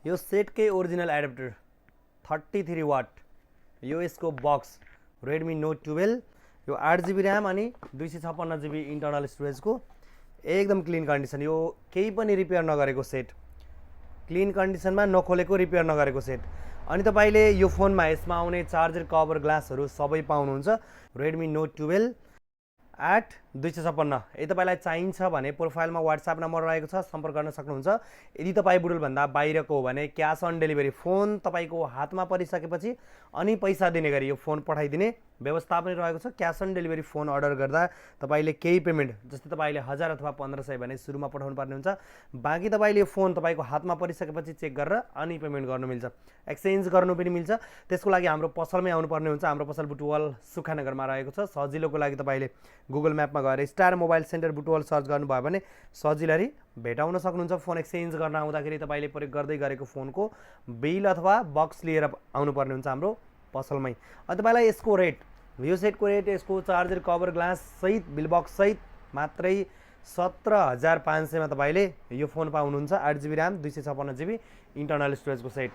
यो सेटकै original adapter 33 what, यो यसको बक्स रेडमी नोट 12, यो 8 GB ऱ्याम अनि 256 GB इन्टरनल स्टोरेजको एकदम क्लिन कन्डिसन। यो केही पनि रिपेयर नगरेको सेट, क्लिन कन्डिसनमा नखोलेको रिपेयर नगरेको सेट। अनि तपाईँले यो फोनमा यसमा आउने चार्जर कभर ग्लासहरू सबै पाउनुहुन्छ। Redmi note 12 8 256। यदि तपाईँलाई चाहिन्छ भने प्रोफाइलमा व्हाट्सएप नम्बर रहेको छ, सम्पर्क गर्न सक्नुहुन्छ। यदि तपाईँ बुटुलभन्दा बाहिरको हो भने क्यास अन डेलिभरी, फोन तपाईँको हातमा परिसकेपछि अनि पैसा दिने गरी यो फोन पठाइदिने व्यवस्था पनि रहेको छ। Cash on delivery phone order गर्दा तपाईँले केही पेमेन्ट, जस्तै तपाईँले 1000 अथवा 1500 भने सुरुमा पठाउनु पर्ने हुन्छ। बाँकी तपाईँले फोन तपाईँको हातमा परिसकेपछि चेक गरेर अनि पेमेन्ट गर्नु मिल्छ। एक्सचेन्ज गर्नु पनि मिल्छ। त्यसको लागि हाम्रो पसलमै आउनुपर्ने हुन्छ। हाम्रो पसल बुटवल सुखानगरमा रहेको छ। सजिलोको लागि तपाईँले गुगल म्यापमा गएर star mobile centre Butwal search गर्नुभयो भने सजिलरी भेटाउन सक्नुहुन्छ। फोन एक्सचेन्ज गर्न आउँदाखेरि तपाईँले प्रयोग गर्दै गरेको फोनको बिल अथवा बक्स लिएर आउनुपर्ने हुन्छ हाम्रो पसलमै। अनि तपाईँलाई यसको रेट, यो सेटको रेट यसको चार्जर कभर ग्लास सहित बिल बक्स सहित मात्रै 17,500 मा तपाईँले यो फोन पाउनुहुन्छ। 8 GB ऱ्याम 256 GB इन्टरनल स्टोरेजको सेट।